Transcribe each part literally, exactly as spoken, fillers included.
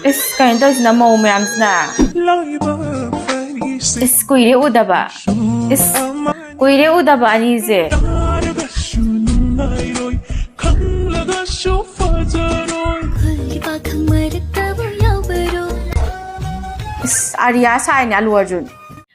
ꯏꯁ, ꯀꯩꯅꯣ ꯇꯧꯔꯤꯁꯤꯅ, ꯃꯧ ꯃꯌꯥꯝꯁꯤꯅ? ꯏꯁ, ꯀꯨꯏꯔꯦ ꯎꯗꯕ꯫ ꯏꯁ, ꯀꯨꯏꯔꯦ ꯎꯗꯕ ꯑꯅꯤꯁꯦ꯫ ꯏꯁ, ꯑꯥꯔꯤꯌꯥ ꯁꯥꯏꯅꯦ, ꯑꯜꯂꯨ ꯑꯔꯖꯨꯟ꯫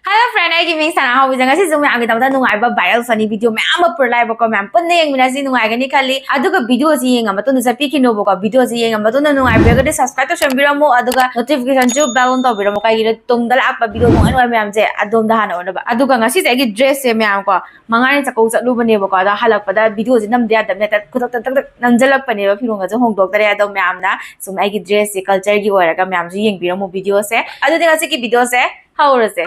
Hello friend, ꯑꯩꯒꯤ ꯃꯤꯡ ꯁꯅꯥꯍꯧꯕꯤꯁꯦ꯫ ꯉꯁꯤꯁꯨ ꯃꯌꯥꯝꯒꯤꯗꯃꯛꯇ ꯅꯨꯡꯉꯥꯏꯕ viral funny video ꯃꯌꯥꯝ ꯑꯃ ꯄꯨꯔ ꯂꯥꯛꯑꯦꯕꯀꯣ꯫ ꯃꯌꯥꯝ ꯄꯨꯟꯅ ꯌꯦꯡꯃꯤꯟꯅꯁꯤ, ꯅꯨꯡꯉꯥꯏꯒꯅꯤ ꯈꯜꯂꯤ꯫ ꯑꯗꯨꯒ videoꯁꯤ ꯌꯦꯡꯉ ꯃꯇꯨꯡꯗ ꯆꯠꯄꯤꯈꯤꯅꯣꯕꯀꯣ꯫ Videoꯁꯤ ꯌꯦꯡꯉ ꯃꯇꯨꯡꯗ ꯅꯨꯡꯉꯥꯏꯕꯤꯔꯒꯗꯤ subscribe ꯇꯧꯁꯟꯕꯤꯔꯝꯃꯣ, ꯑꯗꯨꯒ notificationꯁꯨ bell on ꯇꯧꯕꯤꯔꯝꯃꯣ꯫ ꯀꯩꯒꯤꯅꯣ, ꯇꯨꯡꯗ ꯂꯥꯛꯄ video ꯅꯨꯡꯉꯥꯏ ꯅꯨꯡꯉꯥꯏ ꯃꯌꯥꯝꯁꯦ ꯑꯗꯣꯝꯗ ꯍꯥꯟꯅ ꯑꯣꯏꯅꯕ꯫ ꯑꯗꯨꯒ ꯉꯁꯤꯁꯦ ꯑꯩꯒꯤ dressꯁꯦ ꯃꯌꯥꯝ ꯀꯣ, ꯃꯉꯥꯅꯤ ꯆꯥꯛꯀꯧ ꯆꯠꯂꯨꯕꯅꯦꯕꯀꯣ꯫ ꯑꯗꯣ ꯍꯜꯂꯛꯄꯗ videoꯁꯦ ꯅꯝꯗ ꯌꯥꯗꯕꯅꯦ, ꯍꯦꯛꯇ ꯈꯨꯗꯛꯇ ꯇꯛ ꯇꯛ ꯅꯝꯁꯤꯜꯂꯛꯄꯅꯦꯕ꯫ ꯐꯤꯔꯣꯜꯒꯁꯨ ꯍꯣꯡꯗꯣꯛꯇꯔꯦ꯫ ꯑꯗꯣ ꯃꯌꯥꯝꯅ ꯁꯨꯝ ꯑꯩꯒꯤ dressꯁꯦ cultureꯒꯤ ꯑꯣꯏꯔꯒ ꯃꯌꯥꯝꯁꯨ ꯌꯦꯡꯕꯤꯔꯝꯃꯣ videoꯁꯦ꯫ ꯑꯗꯨꯗꯤ ꯉꯁꯤꯒꯤ videoꯁꯦ ꯍꯧꯔꯁꯦ꯫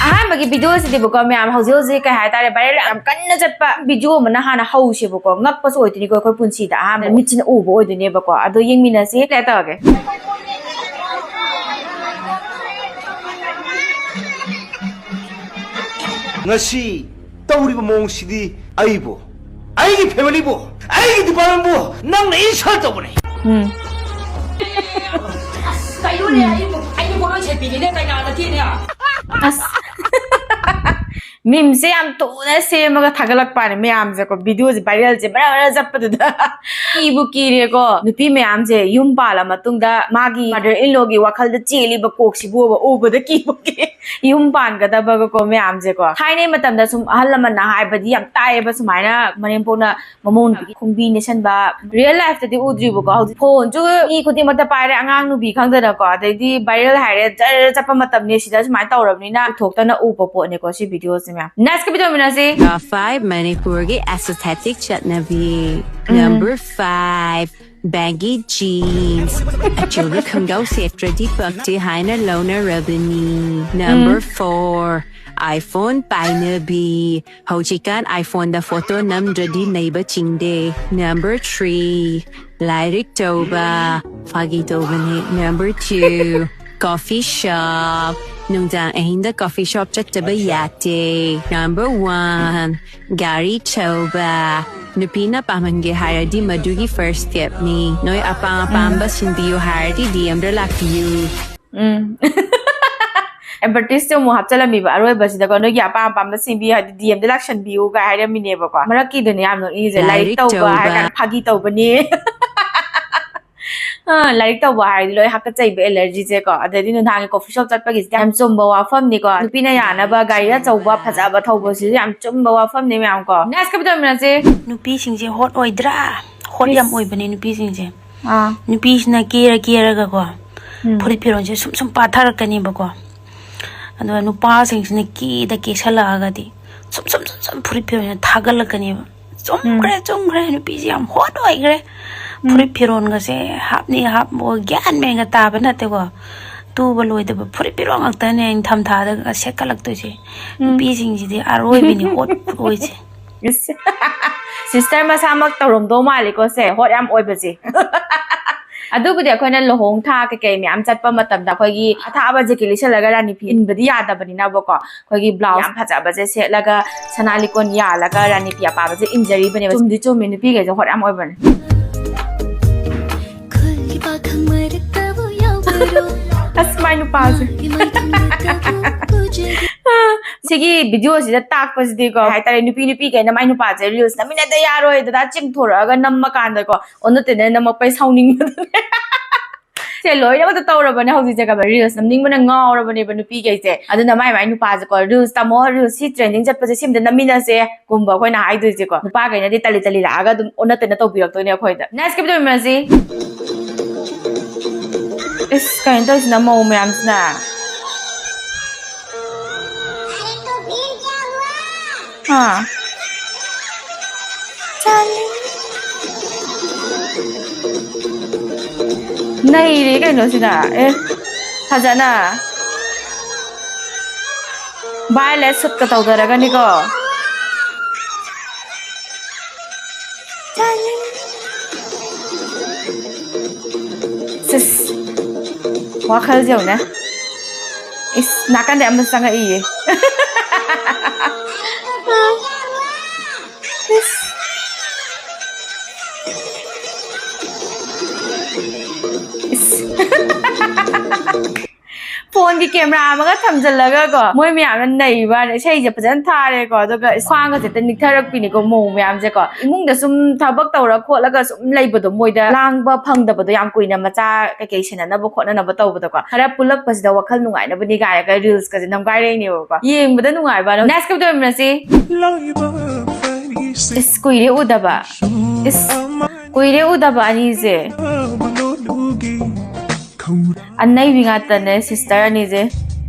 ꯑꯍꯥꯟꯕꯒꯤ videoꯁꯤꯗꯤꯕꯀꯣ ꯃꯌꯥꯝ, ꯍꯧꯖꯤꯛ ꯍꯧꯖꯤꯛ ꯀꯩ ꯍꯥꯏꯇꯥꯔꯦ, viral ꯌꯥꯝ ꯀꯟꯅ ꯆꯠꯄ video ꯑꯃꯅ ꯍꯥꯟꯅ ꯍꯧꯁꯦꯕꯀꯣ꯫ ꯉꯛꯄꯁꯨ ꯑꯣꯏꯗꯣꯏꯅꯤꯀꯣ ꯑꯩꯈꯣꯏ ꯄꯨꯟꯁꯤꯗ ꯑꯍꯥꯟꯕ ꯃꯤꯠꯁꯤꯅ ꯎꯕ ꯑꯣꯏꯗꯣꯏꯅꯦꯕꯀꯣ꯫ ꯑꯗꯣ ꯌꯦꯡꯃꯤꯟꯅꯁꯤ꯫ Play ꯇꯧꯔꯒꯦ꯫ ꯉꯁꯤ ꯇꯧꯔꯤꯕ ꯃꯑꯣꯡꯁꯤꯗꯤ ꯑꯩꯕꯨ, ꯑꯩꯒꯤ familyꯕꯨ, ꯑꯩꯒꯤ departmentꯕꯨ ꯅꯪꯅ insult ꯇꯧꯕꯅꯦ꯫ ꯎꯝ꯫ ꯀꯩꯅꯣꯅꯦ, ꯑꯩꯕꯨ, ꯑꯩꯒꯤ ꯄꯣꯠꯂꯣꯏ ꯁꯦꯠꯄꯤꯅꯤꯅꯦ, ꯀꯩꯅꯥ ꯅꯠꯇꯦꯅꯦ꯫ ꯑꯁ꯫ Memeꯁꯦ ꯌꯥꯝ ꯊꯨꯅ ꯁꯦꯝꯃꯒ ꯊꯥꯒꯠꯂꯛꯄꯅꯦ ꯃꯌꯥꯝꯁꯦꯀꯣ꯫ Videoꯁꯦ viralꯁꯦ ꯕꯔ ꯕꯔ ꯆꯠꯄꯗꯨꯗ ꯀꯤꯕꯨ ꯀꯤꯔꯦꯀꯣ꯫ ꯅꯨꯄꯤ ꯃꯌꯥꯝꯁꯦ ꯌꯨꯝ ꯄꯥꯜꯂ ꯃꯇꯨꯡꯗ ꯃꯥꯒꯤ mother in lawꯒꯤ ꯋꯥꯈꯜꯗ ꯆꯦꯜꯂꯤꯕ ꯀꯣꯛꯁꯤꯕꯨꯕ ꯎꯕꯗ ꯀꯤꯕꯨ ꯀꯤ꯫ ꯌꯨꯝ ꯄꯥꯟꯒꯗꯕꯒꯀꯣ ꯃꯌꯥꯝꯁꯦꯀꯣ꯫ ꯊꯥꯏꯅꯩ ꯃꯇꯝꯗ ꯁꯨꯝ ꯑꯍꯜ ꯂꯃꯟꯅ ꯍꯥꯏꯕꯗꯤ ꯌꯥꯝ ꯇꯥꯏꯌꯦꯕ, ꯁꯨꯃꯥꯏꯅ ꯃꯅꯦꯝꯄꯣꯛꯅ ꯃꯃꯧ ꯅꯨꯄꯤꯒꯤ ꯈꯣꯡꯕꯤ ꯅꯦꯠꯁꯟꯕ꯫ Real lifeꯇꯗꯤ ꯎꯗ꯭ꯔꯤꯕꯀꯣ, ꯍꯧꯖꯤꯛ phoneꯁꯨ ꯃꯤ ꯈꯨꯗꯤꯡꯃꯛꯇ ꯄꯥꯏꯔꯦ, ꯑꯉꯥꯡ ꯅꯨꯄꯤ ꯈꯪꯗꯅꯀꯣ꯫ ꯑꯗꯩꯗꯤ viral ꯍꯥꯏꯔꯦ, ꯖꯔ ꯆꯠꯄ ꯃꯇꯝꯅꯤ꯫ ꯁꯤꯗ ꯁꯨꯃꯥꯏꯅ ꯇꯧꯔꯕꯅꯤꯅ ꯎꯊꯣꯛꯇꯅ ꯎꯕ ꯄꯣꯠꯅꯦꯀꯣ ꯁꯤ videoꯁꯦ ꯃꯌꯥꯝ꯫ Nextꯀꯤ video ꯃꯤꯟꯅꯁꯤ꯫ Top five ꯃꯅꯤꯄꯨꯔꯒꯤ aesthetic ꯆꯠꯅꯕꯤ꯫ ꯎꯝ꯫ Number five, baggy jeans꯫ ꯑꯆꯧꯕ ꯈꯣꯡꯒ꯭ꯔꯥꯎ ꯁꯦꯠꯇ꯭ꯔꯗꯤ ꯄꯛꯇꯦ ꯍꯥꯏꯅ ꯂꯧꯅꯔꯕꯅꯤ꯫ Number ꯎꯝ꯫ Four, iPhone ꯄꯥꯏꯅꯕꯤ꯫ ꯍꯧꯖꯤꯛꯀꯥꯟ iPhoneꯗ photo ꯅꯝꯗ꯭ꯔꯗꯤ ꯅꯩꯕ ꯆꯤꯡꯗꯦ꯫ Number three, ꯂꯥꯏꯔꯤꯛ ꯇꯧꯕ꯫ ꯐꯥꯒꯤ ꯇꯧꯕꯅꯤ꯫ Number two, coffee shop꯫ ꯅꯨꯡꯗꯥꯡ ꯑꯍꯤꯡꯗ coffee shop ꯆꯠꯇꯕ ꯌꯥꯗꯦ꯫ Number one, ꯒꯥꯔꯤ ꯊꯧꯕ꯫ ꯅꯨꯄꯤꯅ ꯄꯥꯝꯍꯟꯒꯦ ꯍꯥꯏꯔꯗꯤ ꯃꯗꯨꯒꯤ first stepꯅꯤ꯫ ꯅꯣꯏ ꯑꯄꯥꯝ ꯑꯄꯥꯝꯕ ꯁꯤꯟꯕꯤꯌꯨ ꯍꯥꯏꯔꯗꯤ D Mꯗ ꯂꯥꯛꯄꯤꯌꯨ꯫ ꯎꯝ꯫ Advertiseꯇ ꯑꯃꯨꯛ ꯍꯥꯞꯆꯤꯜꯂꯝꯃꯤꯕ ꯑꯔꯣꯏꯕꯁꯤꯗꯀꯣ, "ꯅꯣꯏꯒꯤ ꯑꯄꯥꯝ ꯑꯄꯥꯝꯕ ꯁꯤꯟꯕꯤꯌꯨ ꯍꯥꯏꯗꯤ D Mꯗ ꯂꯥꯛꯁꯟꯕꯤꯌꯨ" ꯀꯥꯏ ꯍꯥꯏꯔꯝꯃꯤꯅꯦꯕꯀꯣ꯫ ꯃꯔꯛꯀꯤꯗꯨꯅꯦ ꯌꯥꯝ ꯅꯣꯛꯅꯤꯡꯉꯤꯁꯦ, "ꯂꯥꯏꯔꯤꯛ ꯂꯥꯏꯔꯤꯛ ꯇꯧꯕ" ꯇꯧꯕ꯫ ꯍꯥꯏꯔ ꯀꯥꯟꯗ ꯐꯥꯒꯤ ꯇꯧꯕꯅꯤ꯫ ꯑ, ꯂꯥꯏꯔꯤꯛ ꯇꯧꯕ ꯍꯥꯏꯔꯗꯤ ꯂꯣꯏ ꯍꯥꯀꯠꯆꯩꯕ, allergyꯁꯦꯀꯣ꯫ ꯑꯗꯩꯗꯤ ꯅꯨꯡꯗꯥꯡꯒꯤ coffee shop ꯆꯠꯄꯒꯤꯁꯤꯗꯤ ꯌꯥꯝ ꯆꯨꯝꯕ ꯋꯥꯐꯝꯅꯤꯀꯣ꯫ ꯅꯨꯄꯤꯅ ꯌꯥꯅꯕ ꯒꯥꯔꯤ ꯑꯆꯧꯕ ꯐꯖꯕ ꯊꯧꯕꯁꯤꯁꯨ ꯌꯥꯝ ꯆꯨꯝꯕ ꯋꯥꯐꯝꯅꯤ, ꯃꯌꯥꯝ ꯀꯣ꯫ Next ꯀꯞ ꯇꯧꯃꯤꯟꯅꯁꯦ꯫ ꯅꯨꯄꯤꯁꯤꯡꯁꯦ hot ꯑꯣꯏꯗ꯭ꯔꯥ? Hot ꯌꯥꯝ ꯏꯁ꯫ ꯑꯣꯏꯕꯅꯦ ꯅꯨꯄꯤꯁꯤꯡꯁꯦ꯫ ꯑꯥ꯫ ꯅꯨꯄꯤꯁꯤꯅ ꯀꯦꯔ ꯀꯦꯔꯒꯀꯣ, ꯎꯝ꯫ ꯐꯨꯔꯤꯠ ꯐꯤꯔꯣꯜꯁꯦ ꯁꯨꯝ ꯁꯨꯝ ꯄꯥꯊꯔꯛꯀꯅꯦꯕꯀꯣ꯫ ꯑꯗꯨꯒ ꯅꯨꯄꯥꯁꯤꯡꯁꯤꯅ ꯀꯦꯗ ꯀꯦꯁꯜꯂꯛꯑꯒꯗꯤ ꯁꯨꯝ ꯁꯨꯝ ꯁꯨꯝ ꯁꯨꯝ ꯐꯨꯔꯤꯠ ꯐꯤꯔꯣꯜꯁꯦ ꯊꯥꯒꯠꯂꯛꯀꯅꯦꯕ꯫ ꯎꯝ꯫ "ꯆꯨꯝꯈ꯭ꯔꯦ, ꯆꯨꯝꯈ꯭ꯔꯦ, ꯅꯨꯄꯤꯁꯦ ꯌꯥꯝ hot ꯑꯣꯏꯈ꯭ꯔꯦ꯫ ꯎꯝ꯫ ꯐꯨꯔꯤꯠ ꯐꯤꯔꯣꯜꯒꯁꯦ ꯍꯥꯞꯅꯤ ꯍꯥꯞꯄꯣ ꯒ꯭ꯌꯥꯟ ꯃꯦꯟꯒ ꯇꯥꯕ ꯅꯠꯇꯦꯀꯣ꯫ ꯇꯨꯕ ꯂꯣꯏꯗꯕ ꯐꯨꯔꯤꯠ ꯐꯤꯔꯣꯜ ꯉꯥꯛꯇꯅꯦ ꯅꯤꯡꯊꯝꯊꯥꯗꯒ ꯁꯦꯠꯀꯠꯂꯛꯇꯣꯏꯁꯦ꯫ ꯎꯝ꯫ ꯅꯨꯄꯤꯁꯤꯡꯁꯤꯗꯤ ꯑꯔꯣꯏꯕꯤꯅꯤ hot ꯑꯣꯏꯁꯦ꯫" ꯏꯁ꯫ Sister ꯃꯁꯥꯃꯛ ꯇꯧꯔꯝꯗꯧ ꯃꯥꯜꯂꯤꯀꯣ ꯁꯦ, hot ꯌꯥꯝ ꯑꯣꯏꯕꯁꯦ꯫ ꯑꯗꯨꯕꯨꯗꯤ ꯑꯩꯈꯣꯏꯅ ꯂꯨꯍꯣꯡ ꯊꯥ ꯀꯩꯀꯩ ꯃꯌꯥꯝ ꯆꯠꯄ ꯃꯇꯝꯗ ꯑꯩꯈꯣꯏꯒꯤ ꯑꯊꯥꯕ jacket ꯂꯤꯠꯁꯜꯂꯒ ꯔꯥꯅꯤ ꯐꯤ ꯏꯟꯕꯗꯤ ꯌꯥꯗꯕꯅꯤꯅꯕꯀꯣ꯫ ꯑꯩꯈꯣꯏꯒꯤ blouse ꯌꯥꯝ ꯐꯖꯕꯁꯦ ꯁꯦꯠꯂꯒ ꯁꯅꯥ ꯂꯤꯛꯀꯣꯟ ꯌꯥꯜꯂꯒ ꯔꯥꯅꯤ ꯐꯤ ꯑꯄꯥꯕꯁꯦ ꯏꯟꯖꯔꯤꯕꯅꯦꯕ꯫ ꯆꯨꯝꯗꯤ ꯆꯨꯝꯃꯤ, ꯅꯨꯄꯤꯈꯩꯁꯦ hot ꯌꯥꯝ ꯑꯣꯏꯕꯅꯦ꯫ ꯈꯨꯜꯒꯤ ꯄꯥꯈꯪ ꯃꯔꯛꯇꯕꯨ ꯌꯥꯎꯕꯔꯣ? ꯑꯁ, ꯃꯥꯏ ꯅꯨꯄꯥꯁꯦ꯫ ꯃꯥꯒꯤ ꯃꯥꯏꯊꯣꯡꯗ ꯇꯥꯕꯨ ꯎꯖꯒꯦ꯫ ꯁꯤꯒꯤ videoꯁꯤꯗ ꯇꯥꯛꯄꯁꯤꯗꯤꯀꯣ, ꯍꯥꯏꯇꯥꯔꯦ, ꯅꯨꯄꯤ ꯅꯨꯄꯤꯈꯩꯅ ꯃꯥꯏ ꯅꯨꯄꯥꯁꯦ reels ꯅꯝꯃꯤꯟꯅꯗ ꯌꯥꯔꯣꯏ, ꯗꯗꯥ ꯆꯤꯡꯊꯣꯔꯛꯑꯒ ꯅꯝꯃ ꯀꯥꯟꯗꯀꯣ, ꯑꯣꯟꯅ ꯇꯩꯅ ꯅꯝꯃꯛꯄꯩ ꯁꯥꯎꯅꯤꯡꯕꯗꯨꯅꯦ꯫ ꯁꯦ ꯂꯣꯏꯅꯃꯛꯇ ꯇꯧꯔꯕꯅꯦ ꯍꯧꯖꯤꯛꯁꯦ, ꯈꯪꯕ꯭ꯔꯥ? Reels ꯅꯝꯅꯤꯡꯕꯅ ꯉꯥꯎꯔꯕꯅꯦꯕ ꯅꯨꯄꯤꯈꯩꯁꯦ꯫ ꯑꯗꯨꯅ ꯃꯥꯏ ꯃꯥꯏ ꯅꯨꯄꯥꯁꯦꯀꯣ, reels ꯇꯝꯃꯣ, reels ꯁꯤ trending ꯆꯠꯄꯁꯦ ꯁꯤ ꯑꯝꯇ ꯅꯝꯃꯤꯟꯅꯁꯦ ꯒꯨꯝꯕ ꯑꯩꯈꯣꯏꯅ ꯍꯥꯏꯗꯣꯏꯁꯦꯀꯣ꯫ ꯅꯨꯄꯥꯈꯩꯅꯗꯤ ꯇꯜꯂꯤ ꯇꯜꯂꯤ ꯂꯥꯛꯑꯒ ꯑꯗꯨꯝ ꯑꯣꯟꯅ ꯇꯩꯅ ꯇꯧꯕꯤꯔꯛꯇꯣꯏꯅꯦ ꯑꯩꯈꯣꯏꯗ꯫ Next ꯀꯞ ꯇꯧꯃꯤꯟꯅꯁꯤ꯫ ꯏꯁ, ꯀꯩꯅꯣ ꯇꯧꯔꯤꯁꯤꯅ ꯃꯧ ꯃꯌꯥꯝꯁꯤꯅ꯫ ꯑꯥ꯫ ꯆꯥꯅꯤꯡ-, ꯅꯩꯔꯦ ꯀꯩꯅꯣꯁꯤꯅ꯫ ꯑꯦ, ꯐꯖꯅ꯫ Ballet shootꯀ ꯇꯧꯗꯔꯒꯅꯤꯀꯣ꯫ ꯆꯥꯅꯤꯡ-, ꯁꯤꯁ꯫ ꯋꯥꯈꯜꯁꯦ ꯌꯦꯡꯉꯨꯅꯦ꯫ ꯏꯁ, ꯅꯥꯀꯟꯗ ꯑꯃ ꯆꯪꯉꯛꯏꯌꯦ꯫ ꯏꯁ꯫ ꯏꯁ꯫ ꯐꯣꯟꯒꯤ ꯀꯦꯃꯦꯔꯥ ꯑꯃꯒ ꯊꯝꯖꯤꯜꯂꯒꯀꯣ, ꯃꯣꯏ ꯃꯌꯥꯝꯅ ꯅꯩꯕ ꯋꯥꯅꯦ꯫ ꯏꯁꯩꯁꯦ ꯐꯖꯅ ꯊꯥꯔꯦꯀꯣ, ꯑꯗꯨꯒ ꯈ꯭ꯋꯥꯡꯒꯁꯦ ꯍꯦꯛꯇ ꯅꯤꯛꯊꯔꯛꯄꯤꯅꯤꯀꯣ, ꯃꯧ ꯃꯌꯥꯝꯁꯦꯀꯣ꯫ ꯏꯃꯨꯡꯗ ꯁꯨꯝ ꯊꯕꯛ ꯇꯧꯔ ꯈꯣꯠꯂꯒ ꯁꯨꯝ ꯂꯩꯕꯗꯣ, ꯃꯣꯏꯗ ꯂꯥꯡꯕ ꯐꯪꯗꯕꯗꯣ, ꯌꯥꯝ ꯀꯨꯏꯅ ꯃꯆꯥ ꯀꯩꯀꯩ ꯁꯦꯟꯅꯅꯕ ꯈꯣꯠꯅꯅꯕ ꯇꯧꯕꯗꯀꯣ, ꯈꯔ ꯄꯨꯜꯂꯛꯄꯁꯤꯗ ꯋꯥꯈꯜ ꯅꯨꯡꯉꯥꯏꯅꯕꯅꯤ ꯀꯥꯏꯔꯒ ꯔꯤꯜꯁꯀꯁꯦ ꯅꯝꯒꯥꯏꯔꯛꯏꯅꯦꯕꯀꯣ꯫ ꯌꯦꯡꯕꯗ ꯅꯨꯡꯉꯥꯏꯕ꯫ Next ꯀꯞꯇ ꯑꯣꯏꯃꯤꯟꯅꯁꯤ꯫ ꯏꯁ, ꯀꯨꯏꯔꯦ ꯎꯗꯕ꯫ ꯏꯁ, ꯀꯨꯏꯔꯦ ꯎꯗꯕ ꯑꯅꯤꯁꯦ꯫ ꯑꯅꯩꯕꯤ ꯉꯥꯛꯇꯅꯦ sister ꯑꯅꯤꯁꯦ꯫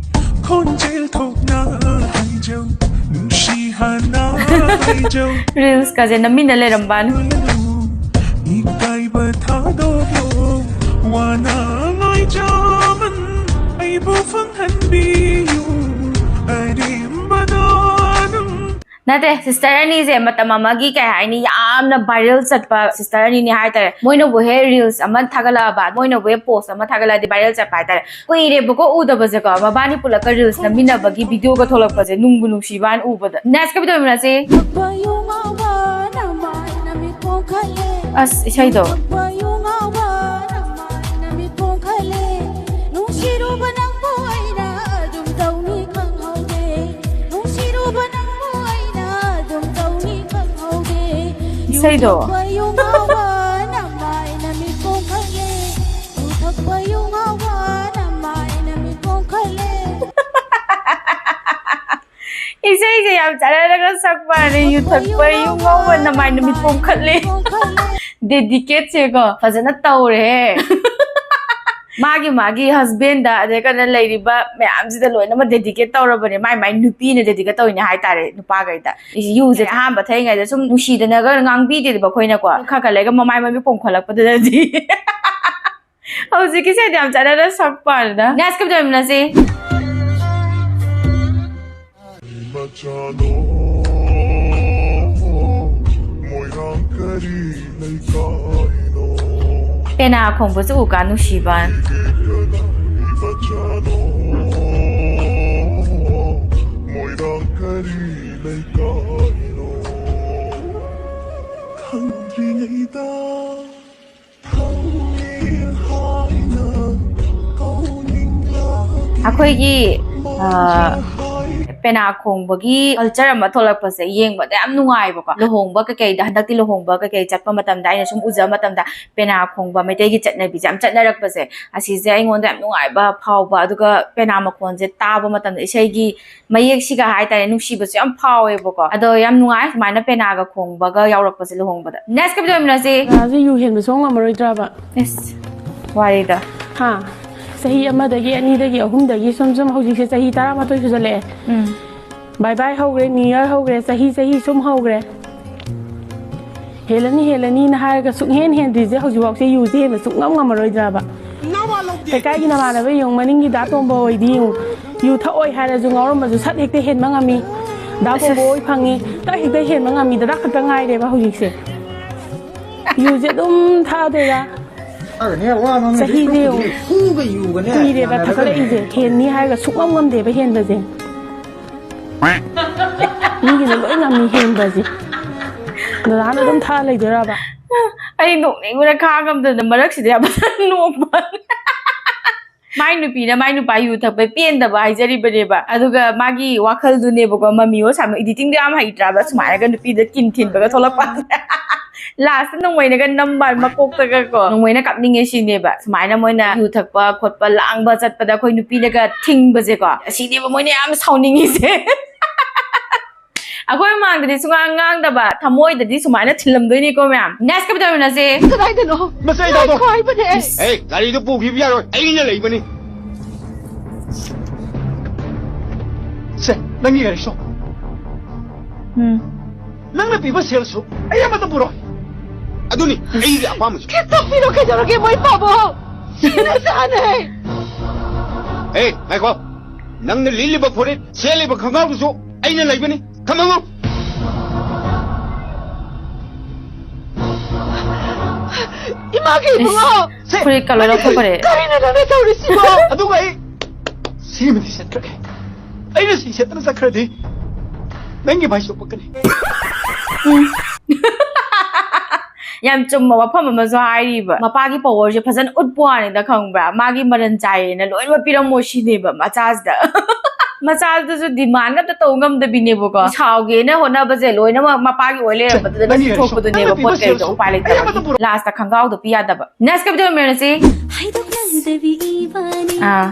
ꯈꯣꯟꯖꯦꯜ ꯊꯣꯛꯅ ꯍꯥꯏꯖꯧ, ꯅꯨꯡꯁꯤ ꯍꯥꯏꯅ ꯍꯥꯏꯖꯧ꯫ ꯔꯤꯜꯁꯀꯁꯦ ꯅꯝꯃꯤꯟꯅ ꯂꯩꯔꯝꯕꯥꯅꯤ꯫ ꯏꯀꯥꯏꯕ ꯊꯥꯗꯣꯛꯑꯣ, ꯋꯥꯅ ꯉꯥꯏꯖꯃꯟ ꯑꯩꯕꯨ ꯐꯪꯍꯟꯕꯤꯌꯨ, ꯑꯔꯦꯝꯕꯗ ꯅꯪ ꯅꯠꯇꯦ, sister ꯑꯅꯤꯁꯦ ꯃꯇꯝ ꯑꯃꯒꯤ, ꯀꯩ ꯍꯥꯏꯅꯤ, ꯌꯥꯝꯅ viral ꯆꯠꯄ sister ꯑꯅꯤꯅꯤ ꯍꯥꯏꯇꯥꯔꯦ꯫ ꯃꯣꯏꯅꯕꯨ ꯍꯦꯛ reels ꯑꯃ ꯊꯥꯒꯠꯂꯛꯑꯕ, ꯃꯣꯏꯅꯕꯨ ꯍꯦꯛ post ꯑꯃ ꯊꯥꯒꯠꯂꯛꯑꯗꯤ viral ꯆꯠꯄ ꯍꯥꯏꯇꯥꯔꯦ꯫ ꯀꯨꯏꯔꯦꯕꯀꯣ ꯎꯗꯕꯁꯦꯀꯣ, ꯃꯕꯥꯅꯤ ꯄꯨꯂꯞꯀ reels ꯅꯝꯃꯤꯟꯅꯕꯒꯤ videoꯒ ꯊꯣꯛꯂꯛꯄꯁꯦ ꯅꯨꯡꯕꯨ ꯅꯨꯡꯁꯤꯕ ꯍꯥꯏꯅ ꯎꯕꯗ꯫ Next ꯀꯞꯇ ꯑꯣꯏꯃꯤꯟꯅꯁꯤ꯫ ꯑꯁ, ꯏꯁꯩꯗꯣ꯫ ꯅꯨꯡꯁꯤꯔꯨꯕ ꯅꯪꯕꯨ ꯑꯩꯅ ꯑꯗꯨꯝ ꯇꯧꯅꯤ ꯈꯪꯍꯧꯗꯦ꯫ ꯅꯨꯡꯁꯤꯔꯨꯕ ꯅꯪꯕꯨ ꯑꯩꯅ ꯑꯗꯨꯝ ꯇꯧꯅꯤ ꯈꯪꯍꯧꯗꯦ꯫ ꯏꯁꯩꯗꯣ꯫ ꯌꯨ ꯊꯛꯄ ꯌꯨ ꯉꯥꯎꯕ ꯅꯃꯥꯏ ꯅꯃꯤꯠ ꯄꯣꯝꯈꯠꯂꯦ꯫ ꯌꯨ ꯊꯛꯄ ꯌꯨ ꯉꯥꯎꯕ ꯅꯃꯥꯏ ꯅꯃꯤꯠ ꯄꯣꯝꯈꯠꯂꯦ꯫ ꯏꯁꯩꯁꯦ ꯌꯥꯝ ꯆꯥꯟꯅꯔꯒ ꯁꯛꯄ ꯋꯥꯅꯦ꯫ ꯌꯨ ꯊꯛꯄ ꯌꯨ ꯉꯥꯎꯕ ꯅꯃꯥꯏ ꯅꯃꯤꯠ ꯄꯣꯝꯈꯠꯂꯦ꯫ Dedicate ꯁꯦꯀꯣ ꯐꯖꯅ ꯇꯧꯔꯦ꯫ ꯃꯥꯒꯤ ꯃꯥꯒꯤ husband ꯗ, ꯑꯗꯩ ꯀꯩꯅꯣ ꯂꯩꯔꯤꯕ ꯃꯌꯥꯝꯁꯤꯗ ꯂꯣꯏꯅꯃꯛ dedicate ꯇꯧꯔꯕꯅꯦ꯫ ꯃꯥꯏ ꯃꯥꯏ ꯅꯨꯄꯤꯅ dedicate ꯇꯧꯔꯤꯅꯦ ꯍꯥꯏꯇꯥꯔꯦ, ꯅꯨꯄꯥꯈꯩꯗ꯫ ꯌꯨꯁꯦ ꯑꯍꯥꯟꯕ ꯊꯛꯏꯉꯩꯗ ꯁꯨꯝ ꯅꯨꯡꯁꯤꯗꯅꯒ ꯉꯥꯡꯕꯤꯗꯦꯕ ꯑꯩꯈꯣꯏꯅꯀꯣ꯫ ꯈꯔ ꯈꯔ ꯂꯩꯔꯒ ꯃꯃꯥꯏ ꯃꯃꯤꯠ ꯄꯣꯝꯈꯠꯂꯛꯄꯗꯨꯗꯗꯤ꯫ ꯍꯧꯖꯤꯛꯀꯤꯁꯦ ꯌꯥꯝ ꯆꯥꯟꯅꯅ ꯁꯛꯄ ꯋꯥꯅꯤꯗ꯫ Next ꯀꯞꯇ ꯑꯣꯏꯃꯤꯟꯅꯁꯤ꯫ ꯃꯆꯥꯅꯣ, ꯃꯣꯏꯔꯥꯡ ꯀꯔꯤ ꯂꯩꯀꯥꯏꯅꯣ? ꯄꯦꯅꯥ ꯈꯣꯡꯕꯁꯨ ꯎꯀꯥꯟ ꯅꯨꯡꯁꯤꯕ꯫ ꯃꯆꯥꯅꯣ, ꯑꯩꯈꯣꯏꯒꯤ, ꯑ, ꯄꯦꯅꯥ ꯈꯣꯡꯕꯒꯤ ꯀꯜꯆꯔ ꯑꯃ ꯊꯣꯛꯂꯛꯄꯁꯦ ꯌꯦꯡꯕꯗ ꯌꯥꯝ ꯅꯨꯡꯉꯥꯏꯕꯀꯣ꯫ ꯂꯨꯍꯣꯡꯕ ꯀꯩꯀꯩꯗ, ꯍꯟꯗꯛꯇꯤ ꯂꯨꯍꯣꯡꯕ ꯀꯩꯀꯩ ꯆꯠꯄ ꯃꯇꯝꯗ ꯑꯩꯅ ꯁꯨꯝ ꯎꯖꯕ ꯃꯇꯝꯗ ꯄꯦꯅꯥ ꯈꯣꯡꯕ ꯃꯩꯇꯩꯒꯤ ꯆꯠꯅꯕꯤꯁꯦ ꯌꯥꯝ ꯆꯠꯅꯔꯛꯄꯁꯦ, ꯑꯁꯤꯁꯦ ꯑꯩꯉꯣꯟꯗ ꯌꯥꯝ ꯅꯨꯡꯉꯥꯏꯕ ꯐꯥꯎꯕ, ꯑꯗꯨꯒ ꯄꯦꯅꯥ ꯃꯈꯣꯟꯁꯦ ꯇꯥꯕ ꯃꯇꯝꯗ ꯏꯁꯩꯒꯤ ꯃꯌꯦꯛꯁꯤꯒ ꯍꯥꯏꯇꯥꯔꯦ, ꯅꯨꯡꯁꯤꯕꯁꯨ ꯌꯥꯝ ꯐꯥꯎꯋꯦꯕꯀꯣ꯫ ꯑꯗꯣ ꯌꯥꯝ ꯅꯨꯡꯉꯥꯏ ꯁꯨꯃꯥꯏꯅ ꯄꯦꯅꯥꯒ ꯈꯣꯡꯕꯒ ꯌꯥꯎꯔꯛꯄꯁꯦ ꯂꯨꯍꯣꯡꯕꯗ꯫ Next ꯀꯞ ꯇꯧꯃꯤꯟꯅꯁꯤ꯫ ꯔꯥꯖꯨ ꯌꯨ ꯍꯦꯟꯕ ꯁꯨꯡ ꯉꯝꯃꯔꯣꯏꯗ꯭ꯔꯕ? ꯏꯁ, ꯋꯥꯔꯤꯗ꯫ ꯍꯥ? ꯆꯍꯤ ꯑꯃꯗꯒꯤ, ꯑꯅꯤꯗꯒꯤ, ꯑꯍꯨꯝꯗꯒꯤ ꯁꯨꯝ ꯁꯨꯝ ꯍꯧꯖꯤꯛꯁꯦ ꯆꯍꯤ ꯇꯔꯥꯃꯥꯊꯣꯏ ꯁꯨꯖꯜꯂꯛꯑꯦ꯫ ꯎꯝ꯫ ꯕꯥꯏ ꯕꯥꯏ ꯍꯧꯈ꯭ꯔꯦ, ꯅ꯭ꯌꯨ ꯌꯔ ꯍꯧꯈ꯭ꯔꯦ, ꯆꯍꯤ, ꯆꯍꯤ ꯁꯨꯝ ꯍꯧꯈ꯭ꯔꯦ꯫ ꯍꯦꯜꯂꯅꯤ, ꯍꯦꯜꯂꯅꯤꯅ ꯍꯥꯏꯔꯒ ꯁꯨꯛꯍꯦꯟ ꯍꯦꯟꯗ꯭ꯔꯤꯁꯦ ꯍꯧꯖꯤꯛꯐꯥꯎꯁꯦ ꯌꯨꯁꯦ ꯍꯦꯟꯕ ꯁꯨꯡꯉꯝ ꯉꯝꯃꯔꯣꯏꯗ꯭ꯔꯕ? ꯂꯩꯀꯥꯏꯒꯤ ꯅꯃꯥꯟꯅꯕ ꯌꯦꯡꯉꯨ, ꯃꯅꯤꯡꯒꯤ ꯗꯥ ꯇꯣꯝꯕ ꯍꯣꯏꯗꯤ ꯌꯦꯡꯉꯨ, ꯌꯨ ꯊꯛꯑꯣꯏ ꯍꯥꯏꯔꯁꯨ ꯉꯥꯎꯔꯝꯕꯁꯨ ꯁꯠ ꯍꯦꯛꯇ ꯍꯦꯟꯕ ꯉꯝꯃꯤ꯫ ꯗꯥ ꯑꯁ, ꯑꯁ꯫ ꯕꯣꯕꯣ ꯍꯣꯏ ꯐꯪꯉꯤ, ꯇꯛ ꯍꯦꯛꯇ ꯍꯦꯟꯕ ꯉꯝꯃꯤ꯫ ꯗꯗꯥ ꯈꯛꯇ ꯉꯥꯏꯔꯦꯕ ꯍꯧꯖꯤꯛꯁꯦ꯫ ꯌꯨꯁꯦ ꯑꯗꯨꯝ ꯊꯛꯑꯗꯣꯏꯔꯥ? ꯊꯛꯑꯒꯅꯦ, ꯋꯥ ꯉꯥꯡꯅꯗꯣꯏ ꯆꯍꯤꯁꯦ ꯁꯔꯨꯛꯄꯨꯗꯤ ꯌꯦꯡꯉꯨ꯫ ꯍꯨꯒ ꯌꯨꯒꯅꯦ ꯀꯨꯏꯔꯦꯕ ꯌꯥꯅꯔꯒꯅꯦ꯫ ꯊꯛꯀꯠꯂꯛꯏꯁꯦ, ꯍꯦꯟꯅꯤ ꯍꯥꯏꯔꯒ ꯁꯨꯡꯉꯝ ꯉꯝꯗꯦꯕ ꯍꯦꯟꯕꯁꯦ꯫ ꯃꯤꯒꯤꯅ ꯂꯣꯏ ꯉꯝꯃꯤ ꯍꯦꯟꯕꯁꯦ꯫ ꯗꯗꯥꯅ ꯑꯗꯨꯝ ꯊꯛꯑ ꯂꯩꯗꯣꯏꯔꯕ? ꯑꯩ ꯅꯣꯛꯅꯤꯡꯕꯅ ꯈꯥꯡꯉꯝꯗꯅ ꯃꯔꯛꯁꯤꯗ ꯌꯥꯝ ꯐꯖꯅ ꯅꯣꯛꯄ꯫ ꯃꯥꯏ ꯅꯨꯄꯤꯅ ꯃꯥꯏ ꯅꯨꯄꯥ ꯌꯨ ꯊꯛꯄꯩ ꯄꯦꯟꯗꯕ ꯍꯥꯏꯖꯔꯤꯕꯅꯦꯕ꯫ ꯑꯗꯨꯒ ꯃꯥꯒꯤ ꯋꯥꯈꯜꯗꯨꯅꯦꯕꯀꯣ, ꯃꯃꯤ ꯍꯣ ꯁꯥꯃ editingꯗꯣ ꯌꯥꯝ ꯍꯩꯇ꯭ꯔꯥꯕ, ꯁꯨꯃꯥꯏꯅꯒ ꯅꯨꯄꯤꯗ ꯀꯤꯟ ꯊꯤꯟꯕꯒ ꯊꯣꯛꯂꯛꯄ꯫ Lastꯇ ꯅꯣꯡꯃꯩꯅꯒ ꯅꯝꯕ ꯃꯀꯣꯛꯇꯒꯀꯣ, ꯅꯣꯡꯃꯩꯅ ꯀꯥꯞꯅꯤꯡꯉꯦ ꯁꯤꯅꯦꯕ꯫ ꯁꯨꯃꯥꯏꯅ ꯃꯣꯏꯅ ꯌꯨ ꯊꯛꯄ ꯈꯣꯠꯄ ꯂꯥꯡꯕ ꯆꯠꯄꯗ ꯑꯩꯈꯣꯏ ꯅꯨꯄꯤꯅꯒ ꯊꯤꯡꯕꯁꯦꯀꯣ, ꯑꯁꯤꯅꯦꯕ ꯃꯣꯏꯅ ꯌꯥꯝ ꯁꯥꯎꯅꯤꯡꯉꯤꯁꯦ꯫ ꯑꯩꯈꯣꯏ ꯃꯃꯥꯡꯗꯗꯤ ꯁꯨꯡꯉꯥꯡ ꯉꯥꯡꯗꯕ, ꯊꯃꯣꯏꯗꯗꯤ ꯁꯨꯃꯥꯏꯅ ꯊꯤꯜꯂꯝꯗꯣꯏꯅꯤꯀꯣ ꯃꯌꯥꯝ꯫ Next ꯀꯞ ꯇꯧꯃꯤꯟꯅꯁꯦ꯫ ꯀꯗꯥꯏꯗꯅꯣ? ꯃꯆꯩꯗꯣ꯫ ꯉꯥꯏꯈꯣ ꯍꯥꯏꯕꯅꯦ꯫ ꯏꯁ꯫ ꯑꯦ, ꯒꯥꯔꯤꯗꯨ ꯄꯨꯈꯤꯕ ꯌꯥꯔꯣꯏ, ꯑꯩꯅ ꯂꯩꯕꯅꯤ꯫ ꯁꯦ, ꯅꯪꯒꯤ ꯒꯥꯔꯤꯁꯣ꯫ ꯎꯝ꯫ ꯅꯪꯅ ꯄꯤꯕ ꯁꯦꯜꯁꯨ ꯑꯩ ꯑꯃꯠꯇ ꯄꯨꯔꯣꯏ꯫ ꯑꯗꯨꯅꯤ ꯑꯩꯒꯤ ꯑꯄꯥꯝꯕꯁꯨ꯫ ꯈꯤꯇ ꯄꯤꯔꯣ, ꯀꯩꯗꯧꯔꯒꯦ ꯃꯣꯏ ꯄꯥꯕꯣ? ꯁꯤꯅ ꯆꯥꯅꯩ꯫ ꯑꯦ, ꯉꯥꯏꯈꯣ꯫ ꯅꯪꯅ ꯂꯤꯠꯂꯤꯕ ꯐꯨꯔꯤꯠ, ꯁꯦꯠꯂꯤꯕ ꯈꯣꯡꯒ꯭ꯔꯥꯎꯗꯨꯁꯨ ꯑꯩꯅ ꯂꯩꯕꯅꯤ꯫ ꯈꯪꯉꯕꯣ? ꯏꯃꯥꯒꯤ ꯏꯕꯨꯡꯉꯣ! ꯏꯁ, ꯐꯨꯔꯤꯠꯀ ꯂꯣꯏ ꯂꯧꯊꯣꯛꯈ꯭ꯔꯦ꯫ ꯀꯔꯤꯅꯣ ꯅꯪꯅ ꯇꯧꯔꯤꯁꯤꯕꯣ? ꯑꯗꯨꯒ ꯑꯩ ꯁꯤꯃꯗꯤ ꯁꯦꯠꯈ꯭ꯔꯒꯦ꯫ ꯑꯩꯅ ꯁꯤ ꯁꯦꯠꯇꯅ ꯆꯠꯈ꯭ꯔꯗꯤ ꯅꯪꯒꯤ ꯃꯥꯏ ꯆꯨꯞꯄꯛꯀꯅꯤ꯫ ꯎꯝ꯫ ꯌꯥꯝ ꯆꯨꯝꯕ ꯋꯥꯐꯝ ꯑꯃꯁꯨ ꯍꯥꯏꯔꯤꯕ, ꯃꯄꯥꯒꯤ ꯄꯋꯔꯁꯦ ꯐꯖꯅ ꯎꯠꯄ ꯋꯥꯅꯤꯗ, ꯈꯪꯕ꯭ꯔꯥ? ꯃꯥꯒꯤ ꯃꯔꯟ ꯆꯥꯏꯌꯦꯅ ꯂꯣꯏꯅꯃꯛ ꯄꯤꯔꯝꯃꯣ ꯁꯤꯅꯦꯕ ꯃꯆꯥꯁꯤꯗ꯫ ꯃꯆꯥꯗꯨꯁꯨ ꯗꯤꯃꯥꯟꯒ ꯑꯝꯇ ꯇꯧ ꯉꯝꯗꯕꯤꯅꯦꯕꯀꯣ, ꯁꯥꯎꯒꯦꯅ ꯍꯣꯠꯅꯕꯁꯦ ꯂꯣꯏꯅꯃꯛ ꯃꯄꯥꯒꯤ ꯑꯣꯏ ꯂꯩꯔꯝꯕꯗꯨꯗ ꯂꯣꯏ ꯆꯤꯊꯣꯛꯄꯗꯨꯅꯦꯕ꯫ ꯄꯣꯠ ꯀꯩꯗꯣ ꯎꯄꯥꯏ ꯂꯩꯇꯕꯒꯤ ꯂꯥꯁꯇ ꯈꯪꯒꯥꯎꯗꯣ ꯄꯤ ꯌꯥꯗꯕ꯫ Next captain ꯃꯤꯔꯁꯤ꯫ ꯍꯥꯏꯗꯣꯛꯅꯗꯕꯤ ꯏꯕꯥꯅꯤ꯫ ꯑꯥ꯫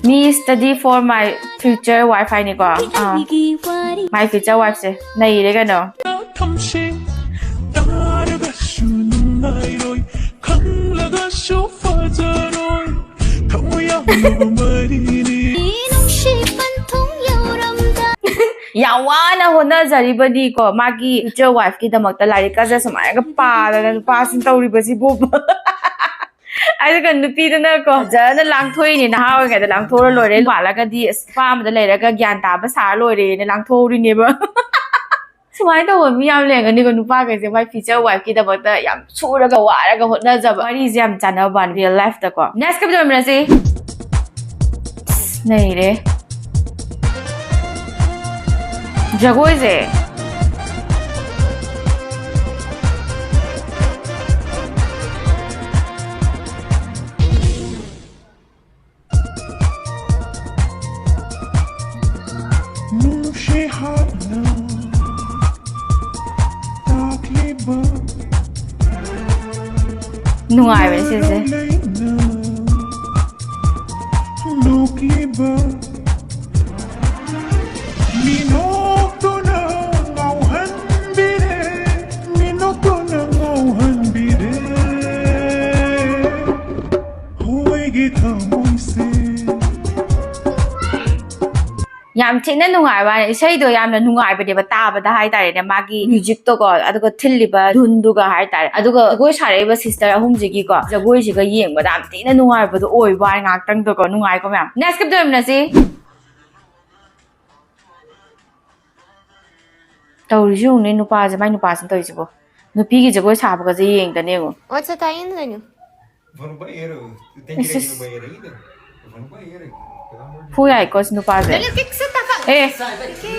Me study for my future wife ꯍꯥꯏꯅꯤꯀꯣ꯫ ꯑꯥ꯫ ꯑꯩꯒꯤ ꯋꯥꯔꯤ꯫ My future wife ꯁꯦ ꯅꯩꯔꯦ ꯀꯩꯅꯣ꯫ ꯊꯝꯁꯤ ꯇꯥꯔꯒꯁꯨ ꯅꯨꯡꯉꯥꯏꯔꯣꯏ, ꯈꯪꯂꯒꯁꯨ ꯐꯖꯔꯣꯏ, ꯊꯃꯣꯏ ꯌꯥꯎꯅꯕ ꯃꯔꯤꯅꯤ꯫ ꯅꯨꯡꯁꯤ ꯄꯟꯊꯨꯡ ꯌꯧꯔꯝꯗꯥꯏ꯫ ꯌꯥꯝ ꯋꯥꯅ ꯍꯣꯠꯅꯖꯔꯤꯕꯅꯤꯀꯣ ꯃꯥꯒꯤ future wife ꯀꯤꯗꯃꯛꯇ, ꯂꯥꯏꯔꯤꯛꯀꯁꯦ ꯁꯨꯃꯥꯏꯅꯒ ꯄꯥꯗꯅ ꯅꯨꯄꯥꯁꯤꯅ ꯇꯧꯔꯤꯕꯁꯤꯕꯨ꯫ ꯑꯗꯨꯒ ꯅꯨꯄꯤꯗꯨꯅꯀꯣ ꯐꯖꯅ ꯂꯥꯡꯊꯣꯛꯏꯅꯦ, ꯅꯍꯥ ꯑꯣꯏꯔꯤꯉꯩꯗ ꯂꯥꯡꯊꯣꯛꯑ ꯂꯣꯏꯔꯦ, ꯄꯥꯜꯂꯒꯗꯤ ꯑꯁ ꯅꯨꯄꯥ ꯑꯃꯗ ꯂꯩꯔꯒ ꯒ꯭ꯌꯥꯟ ꯇꯥꯕ ꯁꯥꯔ ꯂꯣꯏꯔꯦꯅ ꯂꯥꯡꯊꯣꯛꯍꯧꯔꯤꯅꯦꯕ꯫ ꯁꯨꯃꯥꯏꯅ ꯇꯧꯕ ꯃꯤ ꯌꯥꯝ ꯂꯩꯔꯝꯒꯅꯤꯀꯣ, ꯅꯨꯄꯥꯈꯩꯁꯦ ꯃꯥꯏ future wife ꯀꯤꯗꯃꯛꯇ ꯌꯥꯝ ꯁꯨꯔꯒ ꯋꯥꯔꯒ ꯍꯣꯠꯅꯖꯕ꯫ ꯋꯥꯔꯤꯁꯦ ꯌꯥꯝ ꯆꯥꯟꯅꯕ ꯋꯥꯅꯤ real life ꯇꯀꯣ꯫ Next ꯀꯦꯞꯇꯦꯟ ꯃꯤꯔꯁꯤ꯫ ꯅꯩꯔꯦ꯫ ꯖꯒꯣꯏꯁꯦ꯫ ꯅꯨꯡꯁꯤ ꯍꯥꯞꯅ ꯇꯥꯛꯂꯤꯕ꯫ ꯅꯨꯡꯉꯥꯏꯕꯅꯦ ꯁꯤꯁꯦ꯫ ꯂꯩꯅ ꯅꯣꯛꯂꯤꯕ꯫ ꯃꯤꯅꯣꯛꯇꯨꯅ ꯉꯥꯎꯍꯟꯕꯤꯔꯦ, ꯃꯤꯅꯣꯛꯇꯨꯅ ꯉꯥꯎꯍꯟꯕꯤꯔꯦ꯫ ꯍꯣꯏꯒꯤ ꯊꯃꯣꯏꯁꯦ꯫ ꯌꯥꯝ ꯊꯤꯅ ꯅꯨꯡꯉꯥꯏꯕ ꯋꯥꯅꯤ꯫ ꯏꯁꯩꯗꯣ ꯌꯥꯝꯅ ꯅꯨꯡꯉꯥꯏꯕꯅꯦꯕ ꯇꯥꯕꯗ ꯍꯥꯏꯇꯥꯔꯦꯅꯦ, ꯃꯥꯒꯤ musicꯇꯣꯀꯣ, ꯑꯗꯨꯒ ꯊꯤꯜꯂꯤꯕ ꯙꯨꯟꯗꯨꯒ ꯍꯥꯏꯇꯥꯔꯦ, ꯑꯗꯨꯒ ꯖꯒꯣꯏ ꯁꯥꯔꯛꯏꯕ sister ꯑꯍꯨꯝꯁꯤꯒꯤꯀꯣ ꯖꯒꯣꯏꯁꯤꯒ ꯌꯦꯡꯕꯗ ꯌꯥꯝ ꯊꯤꯅ ꯅꯨꯡꯉꯥꯏꯕꯗꯣ ꯑꯣꯏꯕ ꯋꯥꯅꯤ ꯉꯥꯏꯍꯥꯛꯇꯪꯗꯀꯣ꯫ ꯅꯨꯡꯉꯥꯏꯀꯣ ꯃꯌꯥꯝ꯫ Next ꯀꯦꯞꯇꯦꯟ ꯃꯤꯔꯁꯤ꯫ ꯇꯧꯔꯤꯁꯤ ꯌꯦꯡꯉꯨꯅꯦ ꯅꯨꯄꯥꯁꯦ, ꯃꯥꯏ ꯅꯨꯄꯥꯁꯤꯅ ꯇꯧꯔꯤꯁꯤꯕꯣ꯫ ꯅꯨꯄꯤꯒꯤ ꯖꯒꯣꯏ ꯁꯥꯕꯒꯁꯦ ꯌꯦꯡꯗꯅꯦ ꯌꯦꯡꯉꯨ꯫ What's the tie in the venue? Vamos banheiro. Tem direito no banheiro ainda? Eu vou no banheiro aqui, pelo amor de Deus. ꯐꯨ ꯌꯥꯏꯀꯣ ꯁꯤ ꯅꯨꯄꯥꯁꯦ꯫ Olha o que que você tá fazendo. ꯑꯦ꯫ Sai daqui.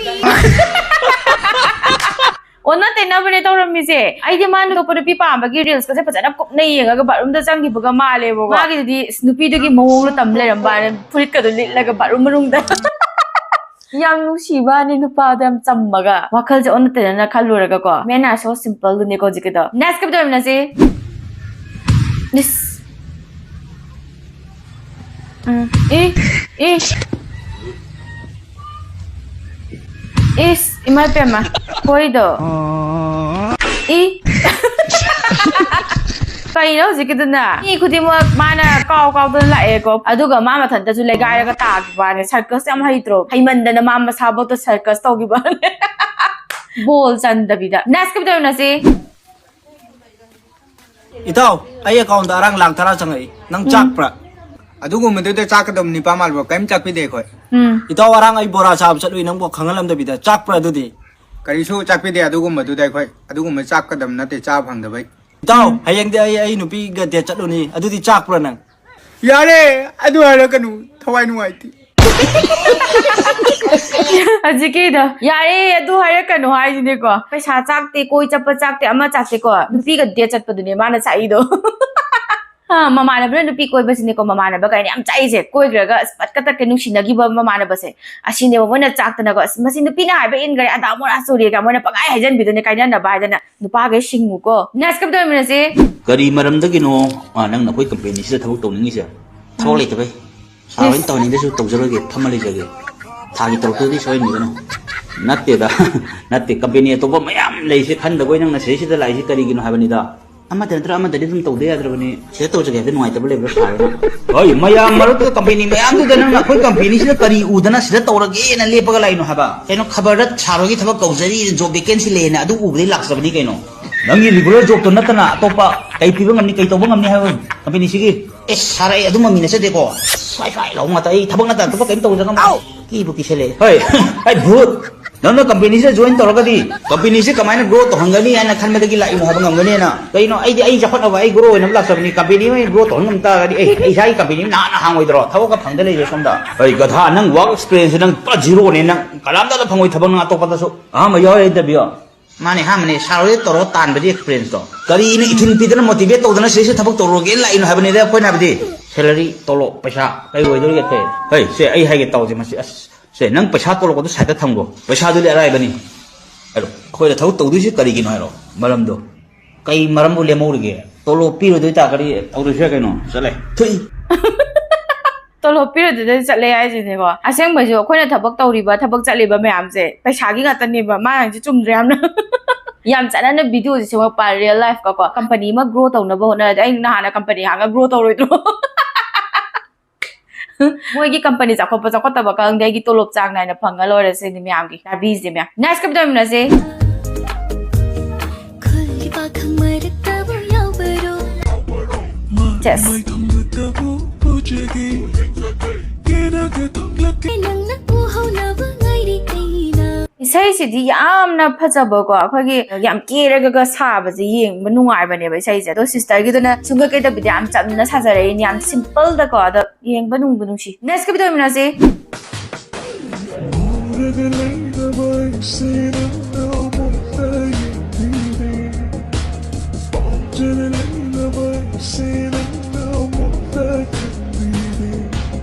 ꯑꯣꯟꯅ ꯇꯩꯅꯕꯅꯦ ꯇꯧꯔꯝꯃꯤꯁꯦ꯫ ꯑꯩꯗꯤ ꯃꯥꯅ ꯑꯇꯣꯞꯄ ꯅꯨꯄꯤ ꯄꯥꯝꯕꯒꯤ ꯔꯤꯜꯁꯀꯁꯦ ꯐꯖꯅ ꯀꯨꯞꯅ ꯌꯦꯡꯉꯒ ꯕꯥꯠꯔꯨꯝꯗ ꯆꯪꯈꯤꯕꯒ ꯃꯥꯜꯂꯦꯕꯀꯣ꯫ ꯃꯥꯒꯤꯗꯨꯗꯤ ꯏꯁ, ꯅꯨꯄꯤꯗꯨꯒꯤ ꯃꯑꯣꯡꯗꯣ ꯇꯝ ꯂꯩꯔꯝꯕꯅꯦ, ꯐꯨꯔꯤꯠꯀꯗꯣ ꯂꯤꯠꯂꯒ ꯕꯥꯠꯔꯨꯝ ꯃꯅꯨꯡꯗ꯫ ꯌꯥꯝ ꯅꯨꯡꯁꯤꯕꯅꯤ ꯅꯨꯄꯥꯗꯣ, ꯌꯥꯝ ꯆꯝꯃꯒ꯫ ꯋꯥꯈꯜꯁꯦ ꯑꯣꯟꯅ ꯇꯩꯅꯅ ꯈꯜꯂꯨꯔꯒꯀꯣ꯫ Men are so simple ꯗꯨꯅꯦꯀꯣ ꯍꯧꯖꯤꯛꯀꯤꯗꯣ꯫ Next ꯀꯞ ꯇꯧꯔꯤꯕꯅꯁꯤ꯫ ꯏꯁ꯫ ꯎꯝ꯫ ꯏ꯫ ꯏ꯫ ꯏꯁ, ꯏꯃꯥ ꯄꯦꯝꯃ꯫ ꯈꯣꯏꯗꯣ꯫ ꯏ꯫ ꯀꯩꯅꯣ ꯍꯧꯖꯤꯛꯀꯤꯗꯨꯅ? ꯃꯤ ꯈꯨꯗꯤꯡꯃꯛ ꯃꯥꯅ ꯀꯥꯎ ꯀꯥꯎꯗꯅ ꯂꯥꯛꯑꯦꯀꯣ꯫ ꯑꯗꯨꯒ ꯃꯥ ꯃꯊꯟꯇꯁꯨ ꯂꯩꯒꯥꯏꯔꯒ ꯇꯥꯈꯤꯕꯅꯦ꯫ ꯁꯔꯀꯁ ꯌꯥꯝ ꯍꯩꯇ꯭ꯔꯣ? ꯍꯩꯃꯟꯗꯅ ꯃꯥ ꯃꯁꯥꯐꯧꯗ ꯁꯔꯀꯁ ꯇꯧꯈꯤꯕꯅꯦ꯫ ꯕꯣꯜ ꯆꯟꯗꯕꯤꯗ꯫ Next ꯀꯞ ꯇꯧꯔꯤꯕꯅꯁꯤ꯫ ꯏꯇꯥꯎ, ꯑꯩ ꯑꯦꯀꯥꯎꯟꯗ ꯑꯔꯥꯡ ꯂꯥꯛ ꯇꯔꯥ ꯆꯪꯉꯛꯏ꯫ ꯅꯪ ꯎꯝ꯫ ꯆꯥꯛꯄ꯭ꯔꯥ? ꯑꯗꯨꯒꯨꯝꯕꯗꯨꯗ ꯆꯥꯛꯀꯗꯕ ꯅꯤꯄꯥ ꯃꯥꯜꯂꯕ? ꯀꯔꯤꯝ ꯆꯥꯛꯄꯤꯗꯦ ꯑꯩꯈꯣꯏ꯫ ꯎꯝ꯫ ꯏꯇꯥꯎ, ꯑꯔꯥꯡ ꯑꯩ ꯕꯣꯔꯥ ꯆꯥꯕ ꯆꯠꯂꯨꯏ, ꯅꯪꯕꯨ ꯈꯪꯍꯜꯂꯝꯗꯕꯤꯗ꯫ ꯆꯥꯛꯄ꯭ꯔꯥ ꯑꯗꯨꯗꯤ? ꯀꯔꯤꯁꯨ ꯆꯥꯛꯄꯤꯗꯦ ꯑꯗꯨꯒꯨꯝꯕꯗꯨꯗ ꯑꯩꯈꯣꯏ꯫ ꯑꯗꯨꯒꯨꯝꯕ ꯆꯥꯛꯀꯗꯕ ꯅꯠꯇꯦ, ꯆꯥꯕ ꯐꯪꯗꯕꯩ꯫ ꯏꯇꯥꯎ, ꯎꯝ꯫ ꯍꯌꯦꯡꯗꯤ ꯑꯩ, ꯑꯩ ꯅꯨꯄꯤꯒ ꯗꯦꯠ ꯆꯠꯂꯨꯅꯤ꯫ ꯑꯗꯨꯗꯤ ꯆꯥꯛꯄ꯭ꯔꯥ ꯅꯪ? ꯌꯥꯔꯦ, ꯑꯗꯨ ꯍꯥꯏꯔꯛꯀꯅꯨ, ꯊꯋꯥꯏ ꯅꯨꯡꯉꯥꯏꯇꯦ꯫ ꯍꯧꯖꯤꯛꯀꯤꯗꯣ, "ꯌꯥꯔꯦ, ꯑꯗꯨ ꯍꯥꯏꯔꯛꯀꯅꯨ" ꯍꯥꯏꯁꯤꯅꯦꯀꯣ꯫ ꯄꯩꯁꯥ ꯆꯥꯛꯇꯦ, ꯀꯣꯏ ꯆꯠꯄ ꯆꯥꯛꯇꯦ, ꯑꯃ ꯆꯥꯛꯇꯦꯀꯣ꯫ ꯅꯨꯄꯤꯒ ꯗꯦꯠ ꯆꯠꯄꯗꯨꯅꯦ ꯃꯥꯅ ꯆꯥꯛꯏꯗꯣ꯫ ꯑ, ꯃꯃꯥꯟꯅꯕꯅ ꯅꯨꯄꯤ ꯀꯣꯏꯕꯁꯤꯅꯦꯀꯣ, ꯃꯃꯥꯟꯅꯕ ꯀꯥꯏꯅ ꯌꯥꯝ ꯆꯥꯛꯏꯁꯦ꯫ ꯀꯣꯏꯈ꯭ꯔꯒ ꯑꯁ ꯄꯠꯀ ꯇꯠꯀ ꯅꯨꯡꯁꯤꯅꯈꯤꯕ ꯃꯃꯥꯟꯅꯕꯁꯦ, ꯑꯁꯤꯅꯦꯕ ꯃꯣꯏꯅ ꯆꯥꯛꯇꯅꯀꯣ, "ꯑꯁ, ꯃꯁꯤ ꯅꯨꯄꯤꯅ ꯍꯥꯏꯕ ꯏꯟꯈ꯭ꯔꯦ, ꯑꯗꯥ ꯃꯣꯔꯥ ꯆꯨꯔꯦꯒ" ꯃꯣꯏꯅ ꯄꯪꯍꯥꯏ ꯍꯥꯏꯖꯟꯕꯤꯗꯨꯅꯦ, ꯀꯥꯏꯅꯅꯕ ꯍꯥꯏꯗꯅ꯫ ꯅꯨꯄꯥꯈꯩ ꯁꯤꯡꯉꯨꯀꯣ꯫ Next ꯀꯞ ꯇꯧꯔꯤꯕꯅꯁꯦ꯫ ꯀꯔꯤ ꯃꯔꯝꯗꯒꯤꯅꯣ, ꯑ, ꯅꯪꯅ ꯑꯩꯈꯣꯏ ꯀꯝꯄꯦꯅꯤꯁꯤꯗ ꯊꯕꯛ ꯇꯧꯅꯤꯡꯉꯤꯁꯦ? ꯊꯕꯛ ꯎꯝ꯫ ꯂꯩꯇꯕꯩ? ꯁꯥꯔ ꯍꯣꯏꯅ ꯏꯁ꯫ ꯇꯧꯍꯟꯅꯤꯡꯗ꯭ꯔꯁꯨ ꯇꯧꯖꯔꯣꯏꯒꯦ, ꯐꯝꯃ ꯂꯩꯖꯒꯦ꯫ ꯊꯥꯒꯤ ꯇꯧꯔꯛꯇ꯭ꯔꯗꯤ ꯁꯣꯏꯍꯟꯕꯤꯒꯅꯨ꯫ ꯅꯠꯇꯦꯗ, ꯅꯠꯇꯦ, ꯀꯝꯄꯦꯅꯤ ꯑꯇꯣꯞꯄ ꯃꯌꯥꯝ ꯂꯩꯁꯦ ꯈꯟꯗꯕꯣꯏ ꯅꯪꯅ ꯁꯤꯗꯩꯁꯤꯗ ꯂꯥꯛꯏꯁꯦ ꯀꯔꯤꯒꯤꯅꯣ ꯍꯥꯏꯕꯅꯤꯗ꯫ ꯑꯃꯗ ꯅꯠꯇ꯭ꯔ ꯑꯃꯗꯗꯤ ꯑꯗꯨꯝ ꯇꯧꯗ ꯌꯥꯗ꯭ꯔꯕꯅꯤ꯫ ꯁꯤꯗ ꯇꯧꯖꯒꯦ ꯍꯥꯏꯕꯗ ꯅꯨꯡꯉꯥꯏꯇꯕ ꯂꯩꯕ꯭ꯔꯥ ꯁꯥꯔ ꯍꯣꯏꯅ? ꯍꯣꯏ, ꯃꯌꯥꯝ ꯃꯔꯛꯇꯨꯗ ꯀꯝꯄꯦꯅꯤ ꯃꯌꯥꯝꯗꯨꯗ ꯅꯪꯅ ꯑꯩꯈꯣꯏ ꯀꯝꯄꯦꯅꯤꯁꯤꯗ ꯀꯔꯤ ꯎꯗꯅ ꯁꯤꯗ ꯇꯧꯔꯒꯦꯅ ꯂꯦꯞꯄꯒ ꯂꯥꯛꯏꯅꯣ ꯍꯥꯏꯕ? ꯀꯩꯅꯣ ꯈꯕꯔꯗ ꯁꯥꯔ ꯍꯣꯏꯒꯤ ꯊꯕꯛ ꯀꯧꯖꯔꯤ, ꯖꯣꯕ ꯚꯦꯀꯦꯟꯁꯤ ꯂꯩꯌꯦꯅ ꯑꯗꯨ ꯎꯕꯗꯩ ꯂꯥꯛꯆꯕꯅꯤ ꯀꯩꯅꯣ꯫ ꯅꯪꯒꯤ ꯔꯤꯒꯨꯂꯔ ꯖꯣꯕꯇꯣ ꯅꯠꯇꯅ ꯑꯇꯣꯞꯄ ꯀꯩ ꯄꯤꯕ ꯉꯝꯅꯤ, ꯀꯩ ꯇꯧꯕ ꯉꯝꯅꯤ ꯍꯥꯏꯕ ꯀꯝꯄꯦꯅꯤꯁꯤꯒꯤ? ꯑꯦ ꯁꯥꯔ, ꯑꯩ ꯑꯗꯨꯝꯕ ꯃꯤ ꯅꯠꯆꯗꯦꯀꯣ꯫ ꯁ꯭ꯋꯥꯏ ꯁ꯭ꯋꯥꯏ ꯂꯥꯎꯕ ꯉꯥꯛꯇ꯫ ꯑꯩ ꯊꯕꯛ ꯅꯠꯇꯅ ꯑꯇꯣꯞꯄ ꯀꯩꯝ ꯇꯧꯗ꯭ꯔꯒ ꯃꯥ ꯀꯤꯕꯨ ꯀꯤꯁꯜꯂꯛꯑꯦ꯫ ꯍꯣꯏ, ꯑꯩ ꯚꯨꯠ꯫ ꯅꯪꯅ ꯀꯝꯄꯦꯅꯤꯁꯤꯗ ꯖꯣꯏꯟ ꯇꯧꯔꯒꯗꯤ ꯀꯝꯄꯦꯅꯤꯁꯤ ꯀꯃꯥꯏꯅ ꯒ꯭ꯔꯣ ꯇꯧꯍꯟꯒꯅꯤ ꯍꯥꯏꯅ ꯈꯟꯕꯗꯒꯤ ꯂꯥꯛꯏꯅꯣ ꯍꯥꯏꯕ ꯉꯝꯒꯅꯤꯅ? ꯀꯩꯅꯣ, ꯑꯩꯗꯤ ꯑꯩ ꯆꯥꯎꯈꯠꯅꯕ, ꯑꯩ ꯒ꯭ꯔꯣ ꯑꯣꯏꯅꯕ ꯂꯥꯛꯆꯕꯅꯤ꯫ ꯀꯝꯄꯦꯅꯤ ꯑꯃ ꯒ꯭ꯔꯣ ꯇꯧꯍꯟ ꯉꯝ ꯇꯥꯔꯒꯗꯤ ꯑꯩ, ꯑꯩ ꯏꯁꯥꯒꯤ ꯀꯝꯄꯦꯅꯤ ꯑꯃ ꯅꯍꯥꯟꯅ ꯍꯥꯡꯉꯣꯏꯗ꯭ꯔꯣ? ꯊꯕꯛꯀ ꯐꯪꯗ ꯂꯩꯔꯦ ꯁꯣꯝꯗ꯫ ꯍꯣꯏ, ꯒꯙꯥ, ꯅꯪ ꯋꯥꯔꯛ ꯑꯦꯛꯁꯄꯤꯔꯤꯌꯦꯟꯁꯁꯦ ꯅꯪ ꯄꯨꯔꯥ ꯖꯤꯔꯣꯅꯦ꯫ ꯅꯪ ꯀꯅꯥꯝꯇꯗ ꯐꯪꯉꯣꯏ ꯊꯕꯛ ꯅꯪ ꯑꯇꯣꯞꯄꯗꯁꯨ꯫ ꯑꯍꯥꯟꯕ ꯌꯥꯎꯔꯦ ꯏꯟꯇꯔꯚꯤꯌꯨ꯫ ꯃꯥꯅꯦ, ꯑꯍꯥꯟꯕꯅꯦ꯫ ꯁꯥꯔ ꯍꯣꯏꯗ ꯇꯧꯔꯒ ꯇꯥꯟꯕꯗꯤ experience ꯇꯣ꯫ ꯀꯔꯤꯅ ꯏꯊꯤꯟ ꯄꯤꯗꯅ motivate ꯇꯧꯗꯅ ꯁꯤꯗꯩꯁꯤꯗ ꯊꯕꯛ ꯇꯧꯔꯨꯔꯒꯦꯅ ꯂꯥꯛꯏꯅꯣ ꯍꯥꯏꯕꯅꯤꯗ ꯑꯩꯈꯣꯏꯅ ꯍꯥꯏꯕꯗꯤ꯫ Salary, ꯇꯣꯂꯣꯞ, ꯄꯩꯁꯥ ꯀꯩ ꯑꯣꯏꯗꯣꯔꯤꯒꯦ ꯑꯇꯩ? ꯍꯩ, ꯁꯦ ꯑꯩ ꯍꯥꯏꯒꯦ ꯇꯧꯁꯦ ꯃꯁꯤ꯫ ꯑꯁ, ꯁꯦ ꯅꯪ ꯄꯩꯁꯥ ꯇꯣꯂꯣꯞ ꯑꯗꯨ side ꯇ ꯊꯝꯈꯣ꯫ ꯄꯩꯁꯥꯗꯨꯗꯤ ꯑꯔꯥꯏꯕꯅꯤ꯫ ꯍꯥꯏꯔꯣ, ꯑꯩꯈꯣꯏꯗ ꯊꯕꯛ ꯇꯧꯗꯣꯏꯁꯤ ꯀꯔꯤꯒꯤꯅꯣ ꯍꯥꯏꯔꯣ, ꯃꯔꯝꯗꯣ꯫ ꯀꯩ ꯃꯔꯝꯕꯨ ꯂꯦꯝꯍꯧꯔꯤꯒꯦ? ꯇꯣꯂꯣꯞ ꯄꯤꯔꯣꯏꯗꯣꯏ ꯇꯥꯔꯒꯗꯤ ꯇꯧꯗ꯭ꯔꯁꯨ ꯌꯥꯏ ꯀꯩꯅꯣ꯫ ꯆꯠꯂꯦ꯫ ꯊꯨꯏ꯫ ꯇꯣꯂꯣꯞ ꯄꯤꯔꯣꯏꯗꯣꯏꯗ ꯆꯠꯂꯦ ꯍꯥꯏꯁꯤꯅꯦꯀꯣ꯫ ꯑꯁꯦꯡꯕꯩꯁꯨ ꯑꯩꯈꯣꯏꯅ ꯊꯕꯛ ꯇꯧꯔꯤꯕ, ꯊꯕꯛ ꯆꯠꯂꯤꯕ ꯃꯌꯥꯝꯁꯦ ꯄꯩꯁꯥꯒꯤ ꯉꯥꯛꯇꯅꯦꯕ꯫ ꯃꯥ ꯍꯥꯏꯁꯦ ꯆꯨꯝꯗ꯭ꯔꯥ ꯌꯥꯝꯅ? ꯌꯥꯝ ꯆꯠꯅꯅ video ꯁꯦ ꯁꯦꯝꯃꯛꯄ real life ꯀ ꯀꯣ꯫ Company ꯑꯃ grow ꯇꯧꯅꯕ ꯍꯣꯠꯅꯔꯗꯤ ꯑꯩ ꯅꯍꯥꯟꯅ company ꯍꯥꯡꯉ grow ꯇꯧꯔꯣꯏꯗ꯭ꯔꯣ? ꯃꯣꯏꯒꯤ company ꯆꯥꯎꯈꯠꯄ ꯆꯥꯎꯈꯠꯇꯕ ꯈꯪꯗꯦ, ꯑꯩꯒꯤ ꯇꯣꯂꯣꯞ ꯆꯥꯡ ꯅꯥꯏꯅ ꯐꯪꯉ ꯂꯣꯏꯔꯦ ꯁꯤꯅꯤ ꯃꯌꯥꯝꯒꯤ ꯇꯥꯕꯤꯁꯦ ꯃꯌꯥꯝ꯫ Nice ꯀꯞ ꯇꯧꯃꯤꯟꯅꯁꯦ꯫ ꯈꯨꯜꯒꯤ ꯄꯥꯈꯪ ꯃꯔꯛꯇꯕꯨ ꯌꯥꯎꯕꯔꯣ? Yes꯫ ꯅꯪꯅ ꯎꯍꯧꯅꯕ ꯉꯥꯏꯔꯤ ꯑꯩꯅ꯫ ꯏꯁꯩꯁꯤꯗꯤ ꯌꯥꯝꯅ ꯐꯖꯕꯀꯣ, ꯑꯩꯈꯣꯏꯒꯤ ꯌꯥꯝ ꯀꯦꯔꯒꯒ ꯁꯥꯕꯁꯦ ꯌꯦꯡꯕ ꯅꯨꯡꯉꯥꯏꯕꯅꯦꯕ ꯏꯁꯩꯁꯦ꯫ ꯑꯗꯣ sister ꯒꯤꯗꯨꯅ ꯁꯨꯡꯀꯩ ꯀꯩꯗꯕꯤꯗ ꯌꯥꯝ ꯆꯝꯅ ꯁꯥꯖꯔꯛꯏꯅꯦ, ꯌꯥꯝ simple ꯗꯀꯣ꯫ ꯑꯗꯣ ꯌꯦꯡꯕ ꯅꯨꯡꯕꯨ ꯅꯨꯡꯁꯤ꯫ Nice ꯀꯞ ꯇꯧꯃꯤꯟꯅꯁꯦ꯫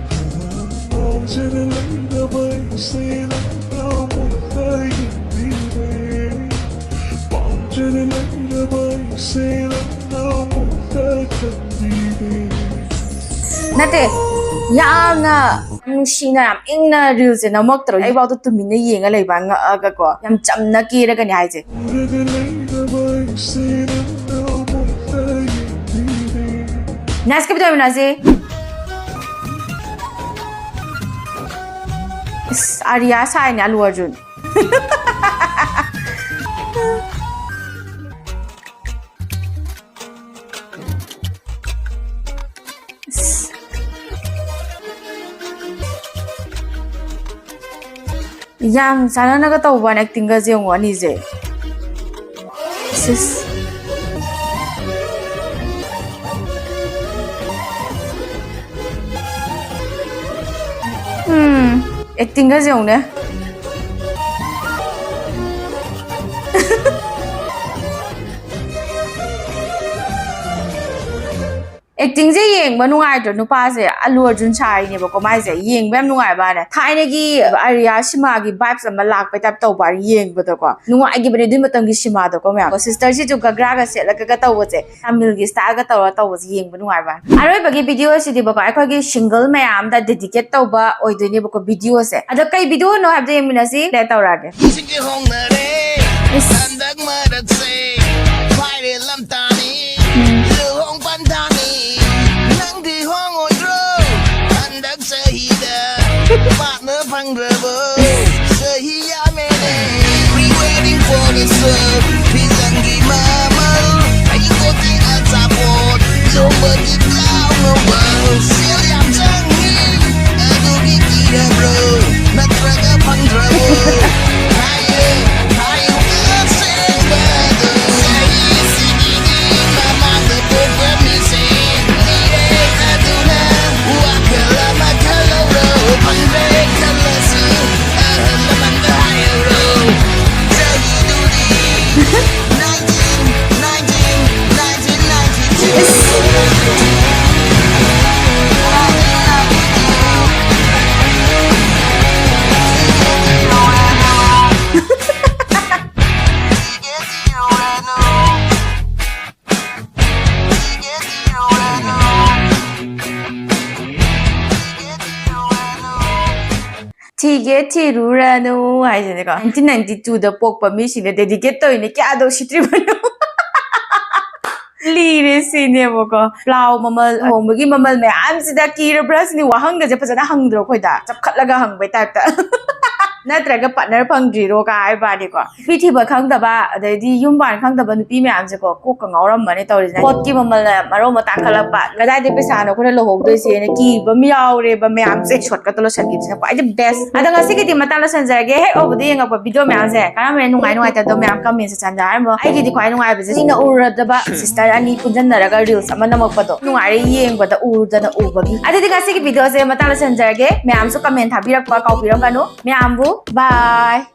ꯅꯠꯇꯦ, ꯌꯥꯝꯅ ꯅꯨꯡꯁꯤꯅ, ꯌꯥꯝ ꯏꯪꯅ reel ꯁꯦ ꯅꯝꯃꯛꯇ꯭ꯔꯣ? ꯑꯩꯐꯥꯎꯗ ꯇꯨꯃꯤꯟꯅ ꯌꯦꯡꯉ ꯂꯩꯕ ꯉꯛꯑꯒꯀꯣ꯫ ꯌꯥꯝ ꯆꯝꯅ ꯀꯦꯔꯒꯅꯦ ꯍꯥꯏꯁꯦ꯫ Nice ꯀꯞ ꯇꯧꯃꯤꯟꯅꯁꯦ꯫ ꯑꯁ, ꯑꯥꯔꯤꯌꯥ ꯁꯥꯏꯅꯦ ꯑꯜꯂꯨ ꯑꯔꯖꯨꯟ꯫ ꯑꯁ꯫ ꯌꯥꯝ ꯆꯥꯟꯅꯅꯒ ꯇꯧꯕ ꯋꯥꯅꯦ acting ꯒꯁꯦ ꯌꯦꯡꯉꯣ ꯑꯅꯤꯁꯦ꯫ ꯁꯤꯁ꯫ ꯎꯝ, acting ꯒꯁꯦ ꯌꯦꯡꯉꯨꯅꯦ꯫ ꯑꯦꯛꯇꯤꯡꯁꯦ ꯌꯦꯡꯕ ꯅꯨꯡꯉꯥꯏꯇ꯭ꯔꯣ? ꯅꯨꯄꯥꯁꯦ ꯑꯂꯨ ꯑꯔꯖꯨꯟ ꯁꯥꯔꯤꯅꯦꯕꯀꯣ, ꯃꯥꯏꯁꯦ ꯌꯦꯡꯕ ꯌꯥꯝ ꯅꯨꯡꯉꯥꯏꯕ ꯍꯥꯏꯅ, ꯊꯥꯏꯅꯒꯤ ꯑꯥꯔꯤꯌꯥ ꯁꯤꯃꯥꯒꯤ ꯚꯥꯏꯞꯁ ꯑꯃ ꯂꯥꯛꯄꯩ ꯇꯥꯏꯞ ꯇꯧꯕ ꯍꯥꯏꯅ ꯌꯦꯡꯕꯗꯀꯣ ꯅꯨꯡꯉꯥꯏꯈꯤꯕꯅꯦ꯫ ꯑꯗꯨꯏ ꯃꯇꯝꯒꯤ ꯁꯤꯃꯥꯗꯣꯀꯣ ꯃꯌꯥꯝ, ꯁꯤꯁꯇꯔꯁꯤꯁꯨ ꯒꯒ꯭ꯔꯥꯒ ꯁꯦꯠꯂꯒ ꯇꯧꯕꯁꯦ, ꯇꯥꯃꯤꯜꯒꯤ ꯁ꯭ꯇꯥꯏꯜꯒ ꯇꯧꯔ ꯇꯧꯕꯁꯦ ꯌꯦꯡꯕ ꯅꯨꯡꯉꯥꯏꯕ ꯍꯥꯏꯅ꯫ ꯑꯔꯣꯏꯕꯒꯤ ꯚꯤꯗꯤꯑꯣꯁꯤꯗꯤꯕꯀꯣ ꯑꯩꯈꯣꯏꯒꯤ ꯁꯤꯡꯒꯜ ꯃꯌꯥꯝꯗ ꯗꯦꯗꯤꯀꯦꯠ ꯇꯧꯕ ꯑꯣꯏꯗꯣꯏꯅꯦꯕꯀꯣ ꯚꯤꯗꯤꯑꯣꯁꯦ꯫ ꯑꯗꯣ ꯀꯩ ꯚꯤꯗꯤꯑꯣꯅꯣ ꯍꯥꯏꯕꯗꯣ ꯌꯦꯡꯃꯤꯟꯅꯁꯤ꯫ ꯄ꯭ꯂꯦ ꯇꯧꯔꯛꯑꯒꯦ꯫ ꯏꯁ꯫ ꯍꯟꯗꯛ ꯃꯔꯛꯁꯦ viral ꯑꯝꯇꯥꯅꯤ꯫ ꯎꯝ꯫ ꯂꯨꯍꯣꯡ ꯄꯟꯊꯥꯅꯤ꯫ ꯅꯪꯗꯤ ꯍꯣꯡꯉꯣꯏꯗ꯭ꯔꯣ? ꯍꯟꯗꯛ ꯆꯍꯤꯗ partner ꯐꯪꯗ꯭ꯔꯕꯣ? ꯆꯍꯤ ꯌꯥꯝꯃꯦꯅꯦ꯫ Pre-wedding photoshop, ꯐꯤꯖꯪꯒꯤ ꯃꯃꯜ, ꯍꯩꯀꯣꯛꯀꯤ ꯑꯆꯥꯄꯣꯠ, ꯂꯨꯍꯣꯡꯕꯒꯤ ꯄ꯭ꯂꯥꯎ ꯉꯧꯕ, ꯁꯦꯜ ꯌꯥꯝ ꯆꯪꯉꯤ꯫ ꯑꯗꯨꯒꯤ ꯀꯤꯔꯕ꯭ꯔꯣ? ꯅꯠꯇ꯭ꯔꯒ ꯐꯪꯗ꯭ꯔꯕꯣ? ꯍꯥꯏꯌꯨ, ꯍꯥꯏꯌꯨ ꯑꯁꯦꯡꯕꯗꯣ꯫ ꯆꯍꯤꯁꯤꯒꯤꯗꯤ ꯃꯃꯥꯡꯗ ꯄꯣꯛꯄ ꯃꯤꯁꯦ ꯂꯤꯔꯦ꯫ ꯑꯗꯨꯅ ꯋꯥꯈꯜ ꯑꯃ ꯈꯜꯍꯧꯔꯣ꯫ ꯐꯪꯗ꯭ꯔꯦ ꯈꯜꯂꯁꯨ ꯑꯍꯜ ꯂꯃꯟꯗ ꯍꯥꯏꯍꯧꯔꯣ꯫ ꯆꯍꯤꯗꯨꯗꯤ nineteen, nineteen, nineteen ninety-two. ꯊꯤꯒꯦ ꯊꯤꯔꯨꯔꯅꯨ ꯍꯥꯏꯁꯤꯅꯦꯀꯣ꯫ Nineteen ninety-two ꯗ ꯄꯣꯛꯄ ꯃꯤꯁꯤꯡꯅ ꯗꯦꯗꯤꯀꯦꯠ ꯇꯧꯔꯤꯅꯦ, ꯀꯌꯥꯗ ꯎꯁꯤꯠꯇ꯭ꯔꯤꯕꯅꯣ? ꯂꯤꯔꯦ ꯁꯤꯅꯦꯕꯀꯣ꯫ ꯄ꯭ꯂꯥꯎ ꯃꯃꯜ, ꯂꯨꯍꯣꯡꯕꯒꯤ ꯃꯃꯜ ꯃꯌꯥꯝꯁꯤꯗ ꯀꯤꯔꯕ꯭ꯔꯥ ꯁꯤꯅꯤ꯫ ꯋꯥꯍꯪꯒꯁꯦ ꯐꯖꯅ ꯍꯪꯗ꯭ꯔꯣ ꯑꯩꯈꯣꯏꯗ? ꯆꯞꯈꯠꯂꯒ ꯍꯪꯕꯩ ꯇꯥꯏꯞꯇ꯫ ꯅꯠꯇ꯭ꯔꯒ partner ꯐꯪꯗ꯭ꯔꯤꯔꯣ ꯀꯥꯏ ꯍꯥꯏꯕꯅꯤꯀꯣ꯫ ꯅꯨꯄꯤ ꯊꯤꯕ ꯈꯪꯗꯕ, ꯑꯗꯩꯗꯤ ꯌꯨꯝ ꯄꯥꯟ ꯈꯪꯗꯕ ꯅꯨꯄꯤ ꯃꯌꯥꯝꯁꯦꯀꯣ, ꯀꯣꯛꯀ ꯉꯥꯎꯔꯝꯃꯅꯤ ꯇꯧꯔꯤꯁꯦ꯫ ꯄꯣꯠꯀꯤ ꯃꯃꯜꯅ ꯃꯔꯣꯟ ꯑꯃ ꯇꯥꯡꯈꯠꯂꯛꯄ, ꯀꯗꯥꯏꯗꯩ ꯄꯩꯁꯥꯅꯣ ꯑꯩꯈꯣꯏꯅ ꯂꯨꯍꯣꯡꯗꯣꯏꯁꯦꯅ ꯀꯤꯕ ꯑꯃ ꯌꯥꯎꯔꯦꯕ ꯃꯌꯥꯝꯁꯦ꯫ Shortcut ꯇ ꯂꯣꯏꯁꯤꯟꯈꯤꯕꯁꯤꯅ ꯈ꯭ꯋꯥꯏꯗꯒꯤ best꯫ ꯑꯗꯣ ꯉꯁꯤꯒꯤꯗꯤ ꯃꯇꯥꯡ ꯂꯣꯏꯁꯤꯟꯖꯔꯒꯦ꯫ ꯍꯦꯛ ꯍꯧꯕꯗ ꯌꯦꯡꯉꯛꯄ ꯚꯤꯗꯤꯑꯣ ꯃꯌꯥꯝꯁꯦ ꯀꯔꯝꯕꯅ ꯅꯨꯡꯉꯥꯏ ꯅꯨꯡꯉꯥꯏꯇꯕꯗꯣ ꯃꯌꯥꯝ comment section ꯗ ꯍꯥꯏꯔꯝꯃꯣ꯫ ꯑꯩꯒꯤꯗꯤ ꯈ꯭ꯋꯥꯏ ꯅꯨꯡꯉꯥꯏꯕꯁꯦ ꯃꯤꯅ ꯎꯔꯗꯕ sister ꯑꯅꯤ ꯄꯨꯟꯁꯤꯟꯅꯔꯒ reels ꯑꯃ ꯅꯝꯃꯛꯄꯗꯣ ꯅꯨꯡꯉꯥꯏꯔꯦ ꯌꯦꯡꯕꯗ, ꯎꯗꯅ ꯎꯕꯒꯤ꯫ ꯑꯗꯨꯗꯤ ꯉꯁꯤꯒꯤ ꯚꯤꯗꯤꯑꯣꯁꯦ ꯃꯇꯥꯡ ꯂꯣꯏꯁꯤꯟꯖꯔꯒꯦ꯫ ꯃꯌꯥꯝꯁꯨ comment ꯊꯥꯕꯤꯔꯛꯄ ꯀꯥꯎꯕꯤꯔꯝꯒꯅꯨ꯫ ꯃꯌꯥꯝꯕꯨ bye꯫